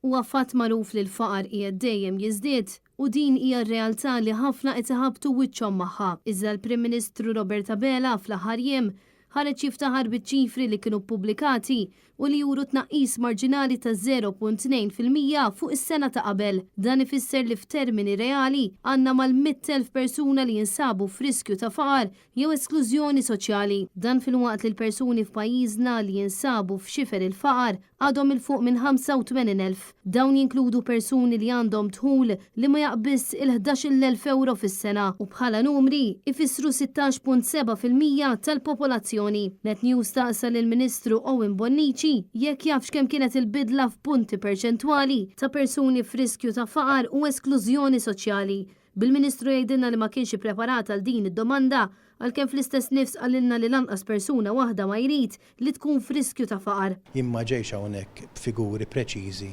Huwa fatt magħruf li l-faqar qiegħed dejjem jiżdied u din hija r-realtà li ħafna qed iħabbtu wiċċhom magħha. Iżda l-Prim Ministru Robert Abela fl-aħħar jiem ħareġ jiftaħar biċ-ċifri li kienu ppubblikati u li juru tnaqqis marġinali ta' 0.2% fuq is-sena ta' qabel. Dan ifisser li f'termini reali għandna mal-100,000 persuna li jinsabu f'riskju ta' faqar jew esklużjoni soċjali. Dan filwaqt li l-persuni f'pajjiżna li jinsabu f'xifer il-faqar għadhom 'il fuq minn 85,000. Dawn jinkludu persuni li għandhom dħul li ma jaqbiżx il-11,000 ewro fis-sena u bħala numri ifissru 16.7% tal-popolazzjoni. Net News staqsa lill-Ministru Owen Bonnici jekk jafx kemm kienet il-bidla f'punti perċentwali ta' persuni f'riskju ta' faqar u esklużjoni soċjali. Bil-Ministru jgħidilna li ma kienx ippreparat għal din id-domanda, għalkemm fl-istess nifs qalilna li lanqas persuna waħda ma jrid li tkun f'riskju ta' faqar. Jien ma ġejx hawnhekk b'figuri preċiżi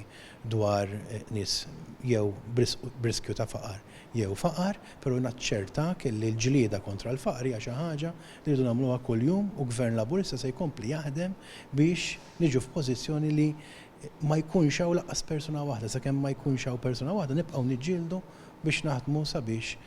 dwar nies jew b'riskju ta' faqar jew faqar, però naċċertak illi l-ġlieda kontra l-faqar hija xi ħaġa li rridu nagħmluha kuljum u Gvern Laburista se jkompli jaħdem biex niġu f'pożizzjoni li ma jkunx hawn lanqas persuna waħda, sakemm ma jkunx hawn persuna waħda nibqgħu niġġieldu biex naħdmu sabiex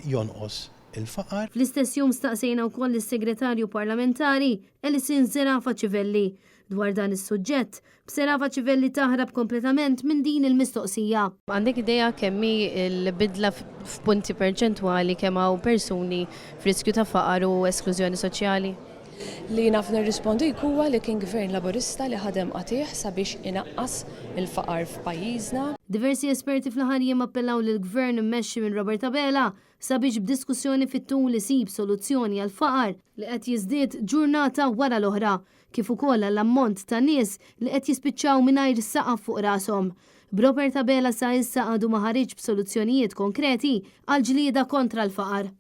jonqos il-faqar. Fl-istess jum staqsejna wkoll lis-Segretarju Parlamentari Alison Zerafa Civelli dwar dan is-suġġett, b'Zerafa Civelli taħrab kompletament minn din il-mistoqsija. Għandek idea kemm hi l-bidla f'punti perċentwali kemm hawn persuni f'riskju ta' faqar u esklużjoni soċjali? Li naf nirrispondik huwa li kien Gvern Laburista li ħadem qatigħ sabiex inaqqas il-faqar f'pajjiżna. Diversi esperti fl-aħħar jiem appellaw lill-Gvern immexxi minn Robert Abela sabiex b'diskussjoni fit-tul isib soluzzjoni għall-faqar li qed jiżdied ġurnata wara l-oħra, kif ukoll għall-ammont ta' nies li qed jispiċċaw mingħajr saqaf fuq rashom. B'Robert Abela sa issa għadu ma ħariġx b'soluzzjonijiet konkreti għall-ġlieda kontra l-faqar.